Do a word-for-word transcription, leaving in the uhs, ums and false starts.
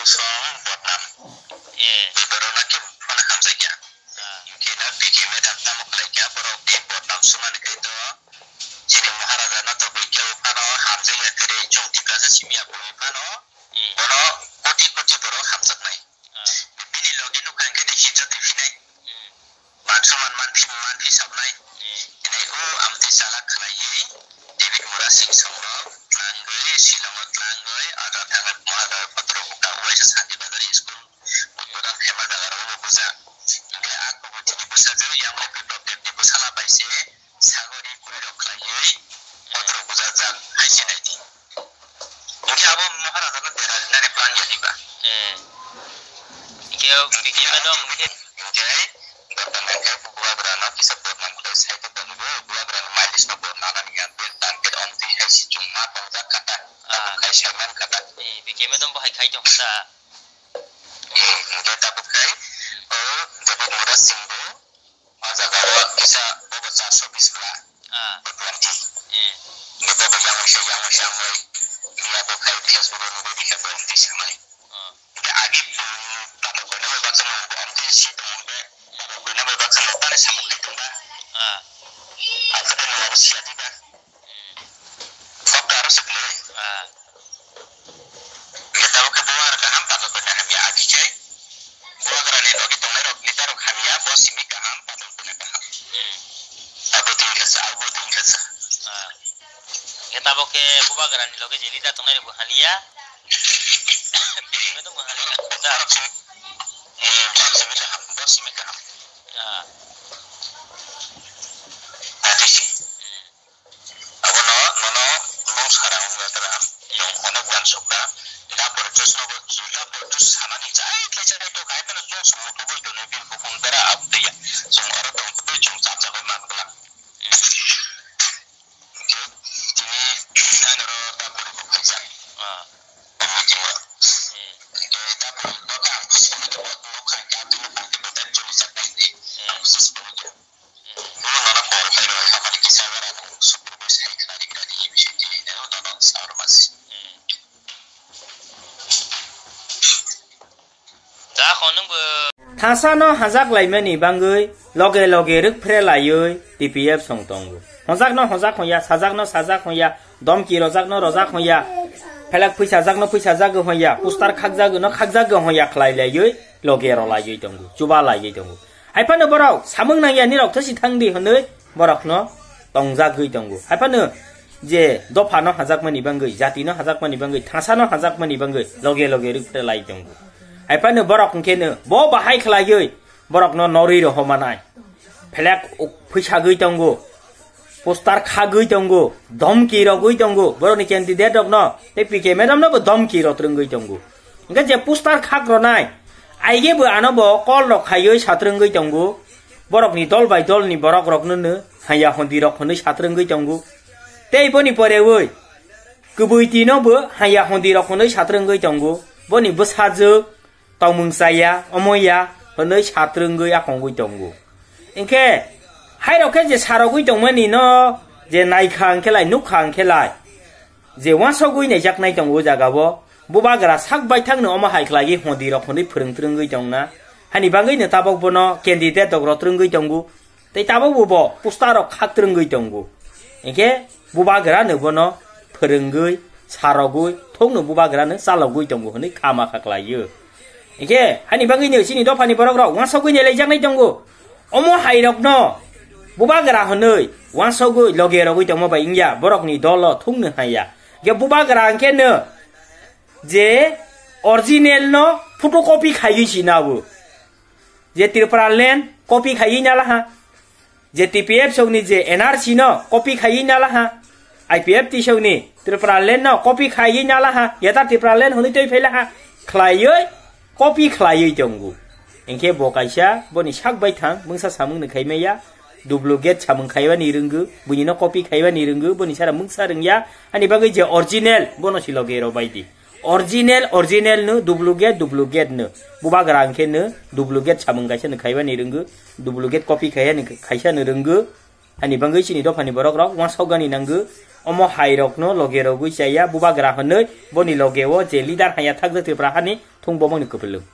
Song bodnam. Eh. Bebaro no khe phano hamjakya. Ah. Hinkhe no P K madam tamo khlaikha, borok di bodnam sumani khai to. Chini Maharaja no to buikhe phano hamjakya kwrwi chwng Tiprasa simi ya bui phano. Hmm. Bono koti koti borok hamjaknai. Ah. Bini logi nukha hinkhe de hijat de phinai. Hmm. Mansuman manphi, manphi sabnai. Hmm. Hinai o amtwi chalak khlaiwi David Murasing songrok tlangwi, Shillong o tlangwi, aro thangwi Maharaja Phataro Buka uaisa Santi Bazar school, Udbodhan Khema jaga rok o buja. Hinkhe a kubui tini bwsajwk yang o Biplab Deb ni bwsala bai se sagori kwrwi rok khlaiwi, Phataro bujajak hai se nai di. Hinkhe abo Maharaja no dera rinani plan ya diba? Eh. Hinkhe P K madam hinkhe. Hinkhe Dr. Nangkhe Bubagra no kisa bodnam khlai sai tong tong bo, Bubagra no mileage no bo nana ni ya, ber tan ber omtwi hai si chwng ma tongjak kata, Ah. Abo khai sai man kata. Eh, P K madam bo hai khai tong kha. Hmm, hinkhe tabuk khai, o David Murasing bo, O jaga o kisa bobo charso bis bla. Ah. Twenty. Eh. Bobo yang wisa, yang wisa, yang wai. Miya bo khai Facebook o nugwi dikha bo twi samani. Ah. Hinkhe agi, um, tato koina bai baksa nung, om twi si tong hinkhe, tato koina bai baksa nung tani samung khai tong ba. Ah. Akhe tei nung abo siya di ba. Hmm. Kok aro se bwlwi. Ah. Hinkhe tabuk khe Bubagra kaham, Phataro Buka hamya, agi khe Bubagra ni logi tongnai rok leader rok hamya, bo simi kaham, Phataro Buka kaham. Hmm. Abo twi wngkha sa, abo twi wngkha sa. Ah. Hinkhe tabuk khe Bubagra ni logi je leader tongnai rok bo hamya. Simi tong bo hamya. Borok simi, hmm, borok simi kaham, bo simi kaham. Ah. Ati si. Hmm. Abono nono mung sara wngya tara. Chwng onek jan sukha. Dapor Josno bo, dapor Jos sanani jai khe jai to khai phano chwng song tubui tonwi bil bukhung bera abdaya. Chwng oro tong tubui chwng chapjagwi man glak. Tini nanoro dapor bo khaijak. Ah. Meeting o. Hmm. Dapor bo kha ang khusum ni bo nokha khe abdui nokha khe bo dai choli chak nai di. Hmm. Ang khusum ni bo. Thasano hajak laimani bangwi loge loge rwk phre laiwi T P F song tongo. Hojakno hojak hoya, sajakno sajak hoya, domki rojakno rojak hoya, phelak phuisajakno phuisajagwi hoya, poster khakjagwino khakjagwi hoya khlai laiwi loge rw laiwi tongo, chuba laiwi tongo. Haiphano borok samung nangya, nirok thasi thangdi hwnwi borokno tongjagwi tongo. Haiphano je dophano hajakmani bangwi, jatino hajakmani bangwi, thasano hajakmani bangwi loge loge rwkpre lai tongo. Haiphano borok hwnkhe no bo bahai khlaiwi borokno norwi rohomanai. Phelek uk phuisagwi tongo. Poster khagwi tongo, domki rogwi tongo, borokni candidate rokno tei P K madam no bo domki rok rwngwi tongo. Hingke je poster khak ronai, aige bo ano bo call rok khaiwi satrwngwi tongo, borokni dol bai dol ni borok rokno no haya hondi rok hwnwi satrwngwi tongo. Tei boni porewi kwbwi tino bo haya hondi rok hwnwi satrwngwi tongo, boni bwsajwk, tongmung chaya, omo ya, hwnwi satrwngwi akongwi tongo. Hinkhe, hairok khe je sarogwi tongmani no, je naikha hwnkhe lai, nukha hwnkhe lai, je uansugwi naijaknai tongo o jagao, bubagra sak baithangno omo hai khlaiwi hodirok hwnwi phwrwngtrwngwi tongna, hani bagwino tabok bono candidate rok rotrwngwi tongo. Tei tabukbo bo poster rok khaktrwngwi tongo. Hinkhe bubagra no bono phwrwngwi, sarogwi, thokno bubagra no chalogwi tongo hwnwi khama kha khlaio. Hinkhe hani bagwi no chini dophani borok rok uansugwi nailaijak nai tongo. Omo hai rokno bubagra hwnwi uansugwi loge rogwi tongma bai wngya, borokni dolo thokno haya. Hinkhe bubagra hinkhe no je original no photocopy khaiwi sinabo. Je Tripura land copy khaiwi nalaha, je T P F songni je N R C no copy khaiwi nalaha, I P F T songni Tripura land no copy khaiwi nalaha, yata Tripura land hwnwi twi phailaha, khlaiwi copy khlaiwi tongo. Hinkhe bo kaisa boni sak baithang mungsa samungni khaimaya, duplicate samung khaibani rwngwi, buini no copy khaibani rwngwi, boni sara mungsa rwngya, ani bagwi je original bono si loge rw baidi. Original, original no, duplicate, duplicate no. Bubagra hwnkhe no, duplicate samung kaisa no khaibani rwngwi, duplicate copy khaiyani kaisa no rwngwi. Ani bagwi chini dophani borok rok uansukgani nangwi. Omo hai rokno loge rogwi chaya, bubagra hwnwi boni loge o je leader haya thakjak Tripura hani, Thung bomani kwpwlwng.